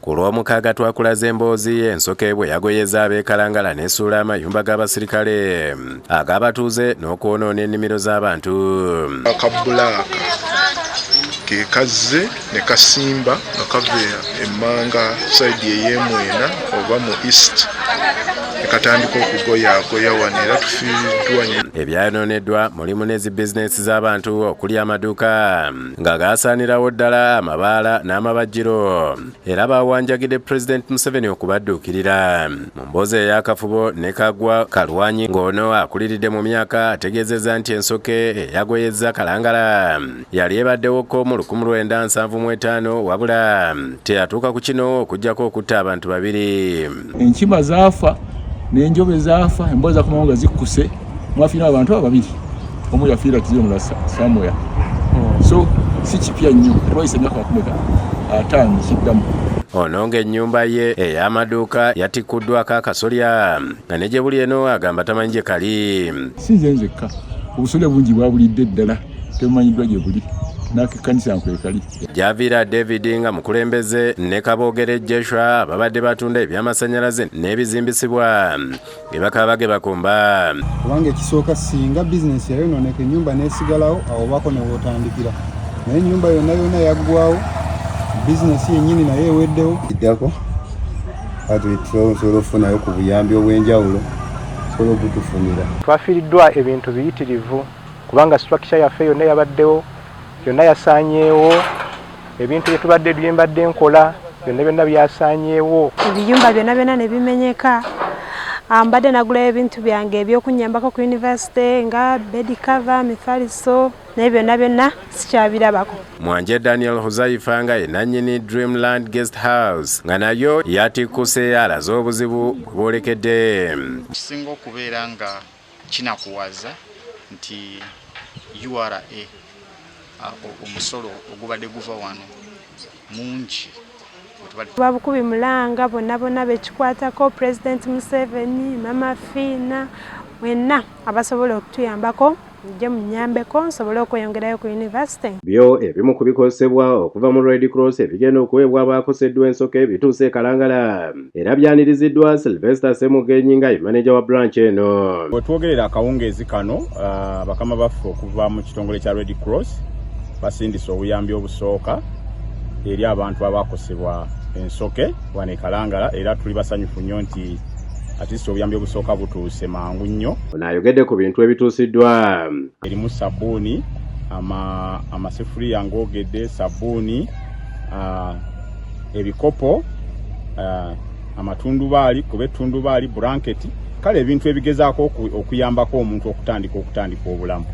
Ku Lwomukaaga twakulaze emboozi y'ensoke bwe yagoyeza ab'e Kalangala n'esuula amayumba g'abasirikale ag'abatuuze n'okwonoona ennimiro z'abantu. Aka bbulaaka ke kazze ne kasimba nga kava emmanga sayidi ey'emwena oba mu east ne katandika okugoyaagoya wano era tufiiriddwa nnyo. Ebyayonooneddwa mulimu ne zi bizinensi z'abantu okuli amaduuka nga gaasaanirawo ddala, amabaala n'amabajjiro era bawanjagidde Pulezidenti Museveni okubadduukirira. Mu mboozi ey'akafubo ne Kaggwa Kalwanyi ng'ono akuliridde mu myaka ategeezezza nti ensoke eyagoyezza Kalangala yali ebaddewoko mu 1975 wabula teyatuuka ku kino okuggyako okutta abantu babiri. Enkima zaafa n'enjobe zaafa, embwa zakomawo nga zikkuse, mwafiira abantu abo babiri, omu yafiira kizira omulala somewhere. So si kipya nnyo, twayise emyaka 50 kiddamu. Ono ng'ennyumba ye ey'amaduuka yatikkuddwako akasolya nga ne gye buli eno agamba tamanyi gye kali. Si nze nzekka, obusolya bungi bwabulidde ddala tebumanyiddwa gye buli, n'akekkanisa nkwekali. Javira David nga mukulembeze ne Kaboogere Joshua ababadde batunda eby'amasannyalaze n'ebizimbisibwa ge bakaba ge bakumba. Kubanga ekisooka singa bizinensi yayonooneka ennyumba n'esigalawo awo obaako ne wootandikira, naye ennyumba yonna yonna yaggwawo, bizinensi yennyini naye eweddewo. Kiddako kati tusobola okufunayo ku buyambi obw'enjawulo tusobola okutufunira. Twafiiriddwa ebintu biyitirivu kubanga structure yaffe yonna yabaddewo yonna yasaanyeewo, ebintu bye tubadde bye mbadde nkola byonna byonna byasaanyeewo. Ebiyumba byonna byonna ne bimenyeka. Mbadde nagulayo ebintu byange ebyokunnyambako ku yunivasite nga bed cover, mifaliso, naye byonna byonna sikyabirabako. Mwanje Daniel Huzaifa nga ye nannyini Dreamland Guest House nga nayo yatikkuse alaze obuzibu bwe boolekedde. Kisinga okubeera nga kinakuwaza nti URA omusolo ogubadde guva wano mungi. Babukubi mulanga bonna bonna bekikwatako, President Museveni, Mama Fiina, mwenna abasobola okutuyambako mujje munyambeko nsobole okweyongerayo ku yunivasite. Byo ebimu ku bikozesebwa okuva mu Red Cross ebigenda okuweebwa abaakoseddwa ensoke bituuse e Kalangala era byaniriziddwa Sylvester Ssemugenyi nga ye maneja wa branch eno. We twogerera akawungeezi kano, bakama baffe okuva mu kitongole kya Red Cross basindise obuyambi obusooka eri abantu abakosebwa ensoke wano e Kalangala era tuli basanyufu nnyo nti at least obuyambi obusooka butuuse mangu nnyo. Ono ayogedde ku bintu ebituusiddwa. Erimu sabbuuni, amasefuriya ng'ogedde, sabbuuni, ebikopo, amatundubaali, kuba ettundubaali, buranketi, kale ebintu ebigezaako okuyambako omuntu okutandika obulamu.